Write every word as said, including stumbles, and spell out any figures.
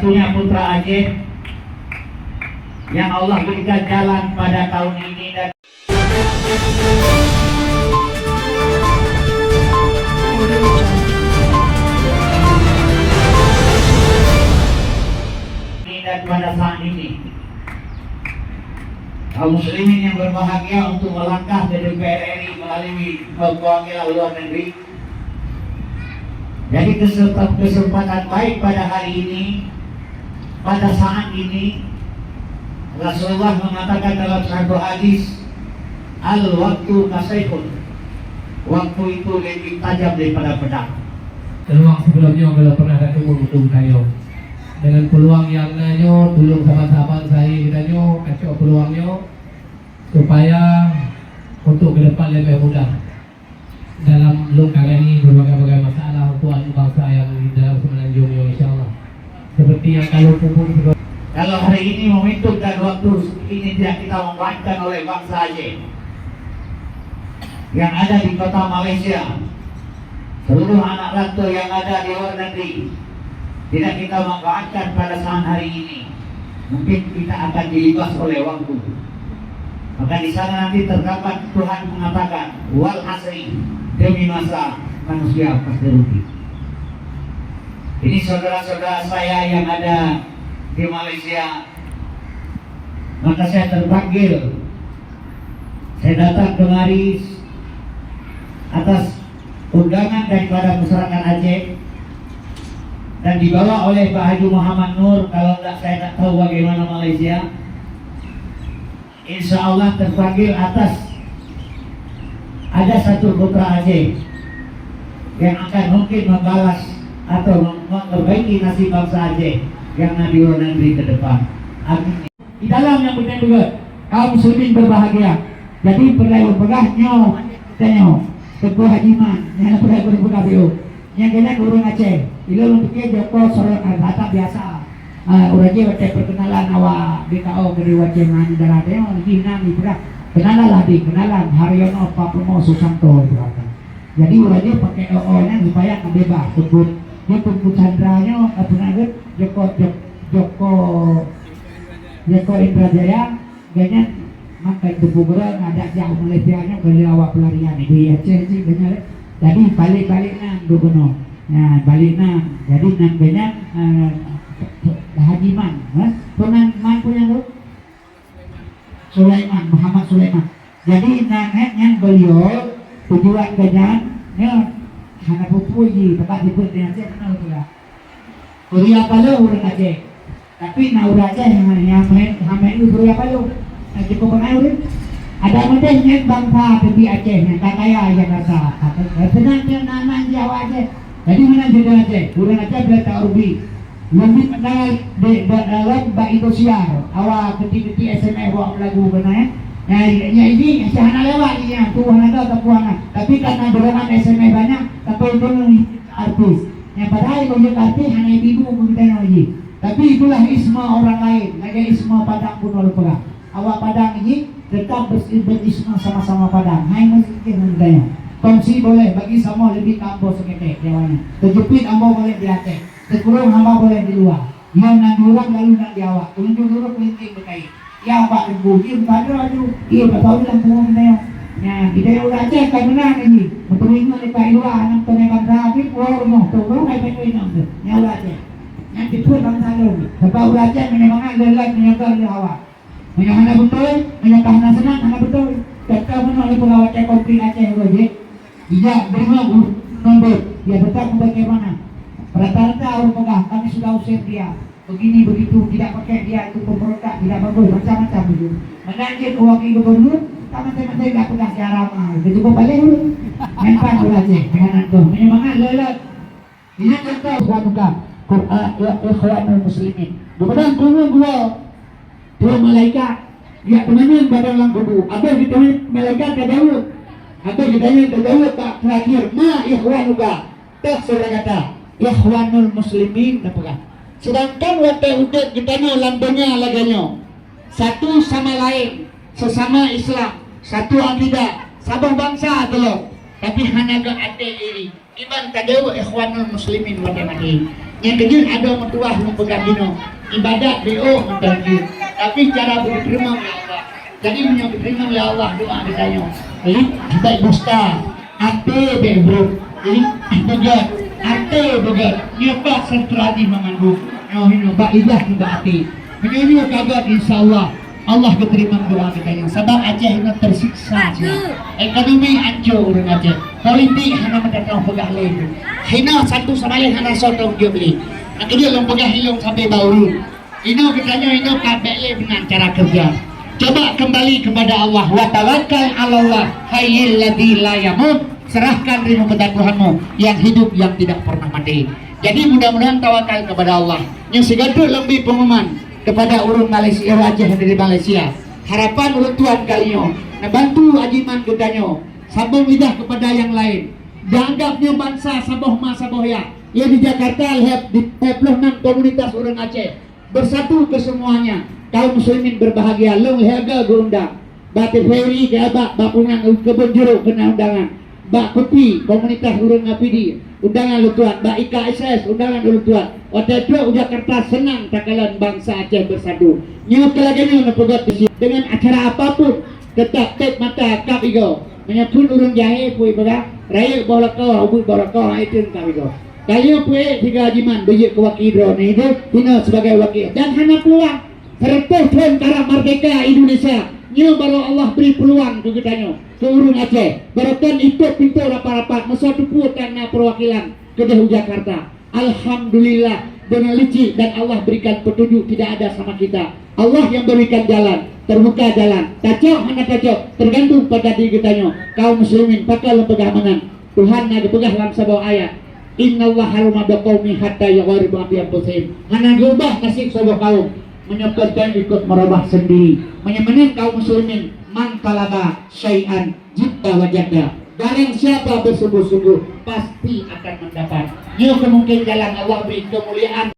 Punya putra Aceh yang Allah berikan jalan pada tahun ini dan dan pada saat ini, kaum muslimin yang berbahagia, untuk melangkah ke D P R R I melalui perwakilan luar negeri. Jadi, kesempatan, kesempatan baik pada hari ini, pada saat ini, Rasulullah mengatakan dalam satu hadis, "Al-waktu kasaifun." Waktu itu lebih tajam daripada pedang. Peluang sebelum nyoe kalau pernah datang untuk gayung. Dengan peluang yang na nyoe, tulung saban-saban saya kita nyoe, kacau peluang nyoe, supaya untuk ke depan lebih mudah. Dalam lôn karani berbagai-bagai masalah untuk aneuk bansa nyang di dalam Semenanjung nyoe, insya Allah. Seperti yang kalau pupuk. Kalau hari ini momentum dan waktu ini tidak kita manfaatkan oleh bangsa Aceh yang ada di kota Malaysia, seluruh anak rantau yang ada di luar negeri, tidak kita manfaatkan pada saat hari ini, mungkin kita akan dilibas oleh waktu. Maka di sana nanti terdapat Tuhan mengatakan, "Wal asri," demi masa, manusia pasti rugi. Ini saudara-saudara saya yang ada di Malaysia, maka saya terpanggil, saya datang kemari atas undangan daripada masyarakat Aceh dan dibawa oleh Pak Haji Muhammad Nur, kalau tidak saya tak tahu bagaimana Malaysia. Insya Allah terpanggil atas ada satu putra Aceh yang akan mungkin membalas atau memperbaiki nasib bangsa Aceh yang na di luar negeri ke depan. Amin. Di dalam yang beutôi-beutôi, kaum muslimin berbahagia. Jadi, peureulèe lôn peugah nyoe, tanyoe, Teungku Haji Man, nyang peureulèe lôn peugah B O. Nyang keunan ureueng Aceh. Ilôn lôn piké Joko Sorot Harta biasa. Ah, ureueng Aceh watèe perkenalan awak B K O keudroe Aceh ngon dara tanyoe, jih nan jipeugah, "Kenalan lah, Dik, kenalan, Haryono Papromo Susanto," jipeugah. Jadi, ureueng Aceh pakai O O nyan supaya ka bebas sebut. Dia Teungku Chandra nyoe, apa nama dia? Joko, Jok-, Joko, Joko Indra Jaya. Gobnyan makai teupeu gura adak jak u Malaysia nyoe, beliau awak pelarian di Aceh cit gobnyan. Jadi, balik-balik nan duek keunoe. Nah, balik nan. Jadi, nan gobnyan, eh, Haji Man, eh? Peue nan Man peue nyan tu? Sulaiman, Muhammad Sulaiman. Jadi, nan, eh, nyan beliau tujuan gobnyan nyoe hana peue-peue jih, teumpat jipeuet di Aceh keunoe tu lah. Kuria Paloh ureueng Aceh. Tapi na ureueng Aceh nyang, nyang meuhé-, hana meuhé Kuria Paloh. Na cukup beungai ureueng. Adak meudeh nyan bangsa teubiet Aceh nyang ka kaya Jakarta. Tapi seunang nyan na, na Jawa Aceh. Jadi meunan cerita Aceh. Ureueng Aceh boleh tak rugi. Leumbit meunai di, di dalam bak Indosiar. Awak keutik-keutik S M S buat lagu keunan, eh. Nah, nyan ini, nyan hana lewat nyan. Tuhan ada, Tuhan ada. Tapi karena dorongan S M S banyak, tapi itu artis. Nyang padahai lôn jeuet artis hana ibu-ibu keu geutanyoe jih. Tapi itulah isma orang lain, lagèe isma Padang bunoe lôn peugah. Awak Padang jih tetap bes-, berisma sama-sama Padang. Hai meusidroe ngon geutanyoe. Kongsi boleh, bagi samoe leubeh ka ambo seuketek di awaknyan. Teujeupiet ambo boleh di ateueh, teukurong hamba boleh di luwa. Nyang nan di ureueng lalu nan di awak. Ulôn jeuet nurot meulinting beukai. Nyang bak teungku, jih meupadra aju. Iya, bak tahu lam pungo geutanyoe. Nyan, geutanyoe ureueng Aceh ka meunan nyan jih. Meuteurimong lé Pak Irwan, nyang keuneuk bansa, tapi puwoe rumoh, tunggu hai Pak Irwan tu. Nyan ureueng Aceh. Nyan tipeu bansa lôn. Sebab ureueng Aceh meunyoe mangat leulat, meunyoe ka leulat awak. Meunyoe hana beutôi, meunyoe ka hana seunang, hana beutôi. Teuka meunoe lé peugawai konflik Aceh uroe jih. Ijak deungon ngon beuet, dia tetap membagaimana. Rata-rata ureueng peugah, "Kami sudah usir dia. Begini, begitu, tidak pakai dia itu pemberontak, tidak bagus, macam-macam itu." Meunan jeuet wakil gubernur, tak maté-maté dak peugah cara mah. Itu cukup paléh ureueng. Nyan pan ureueng Aceh, dengan antum. Meunyoe mangat leulat. Ingat kata ikhwanuka, Qur'an, ya ikhwanul muslimin. Bukan tunggu gua. Dua malaikat, ya teumanyong badan lam kubu. Habis ditanya malaikat ka jaweueb. Habis ditanya ka jaweueb bak terakhir, "Ma ikhwanuka?" Teuh saudara gata, "Ikhwanul muslimin," na peugah. Sedangkan watèe udép geutanyoe lam donya lagèe nyoe, satu sama lain, sesama Islam, satu akidah, saboh bansa keulôn, tapi hana geuaté iri. Iman ka jaweueb ikhwanul muslimin watèe maté. Nyang keujeuet adoe meutuwah lôn peugah jinoe, ibadat B O mantong jeuet, tapi cara beuteurimong lé Allah. Jadi meunyoe geuteurimong lé Allah doa geutanyoe, liek bèk dusta, até bèk brok, liek beugèt, até beugèt, nyoe bak seutra jih meumandum, nyoe hinoe bak lidah ngon bak até. Meunyoe nyoe ka gèt, insya Allah, Allah geuteurimong doa geutanyoe, sabab Aceh hinoe teusiksa siat. Ekonomi hancô ureueng Aceh. Politik hana meutatong peugah lé. Hinoe satu sama lain hana soe tanggung jaweueb lé. Nyang keujeuet lôn peugah ilôn sabe bak ureueng. Hinoe geutanyoe hinoe ka bèk lé meunan cara keureuja. Coba keumbali keupada Allah. Wa tawakkal 'alallah hayyil ladzi la yamut. Serahkan dirimu kepada Tuhanmu yang hidup, yang tidak pernah mati. Jadi mudah-mudahan tawakal kepada Allah. Nyoe sigoe teuk lôn bri pengumuman kepada ureueng Malaysia, ureueng Aceh di Malaysia. Harapan ulôn tuan kali nyoe, neubantu Haji Man geutanyoe, sambông lidah kepada nyang laén. Dan anggap nyoe bansa saboh ma saboh yah. Lé di Jakarta lhèe, di lhèe ploh nam komunitas ureueng Aceh. Bersatu kesemuanya, kaum muslimin berbahagia. Lôn lhèe go geuundang. Bak T V R I keu bak, bak Punan Kebun Jeruk keunan undangan. Bak Kupi, komunitas ureueng Pidie, undangan ulôn tuan. Bak I K S S, undangan ulôn tuan. Watèe trôk u Jakarta, seunang takalon bansa Aceh bersatu. Nyoe keu lagèe nyoe neupeugöt bisi, deungon acara apapun, teutap bèk mata kap igoe. Meunyoe phôn ureueng jahé peue ipeugah, rayeuk boh lakoe, ubeut boh lakoe, hai teun kap igoe. Ka lheueh peuék sigoe Haji Man beujeuet keu waki droeneuh, hinoe sibagai waki, dan hana peuluang. Seratus thon karab merdeka Indonesia, nyoe barô Allah bri peuluang keu geutanyoe, keu ureueng Aceh. Barô kon itôp pintoe rapat-rapat, meusapeue tan na peuwakilan keudeh u Jakarta. Alhamdulillah, deungon licik dan Allah berikan petunjuk, tidak ada sama kita. Allah yang berikan jalan, terbuka jalan. Tacok hana tacok, tergantung pada diri geutanyoe. Kaum muslimin, pakon lôn peugah meunan. Tuhan na geupeugah lam saboh ayat, "Innallaha harrama 'alal kafirina hatta yughayyiru ma bi anfusihim." Hana geuubah naseb saboh kaum meunyoe kon ikot meurubah sendiri. Meunyoe meunan kaum muslimin, "Man thalaba syai'an jidda wajada." Barang siapa bersungguh-sungguh, pasti akan mendapat. Nyoe keu mungken jalan Allah bri keumuliaan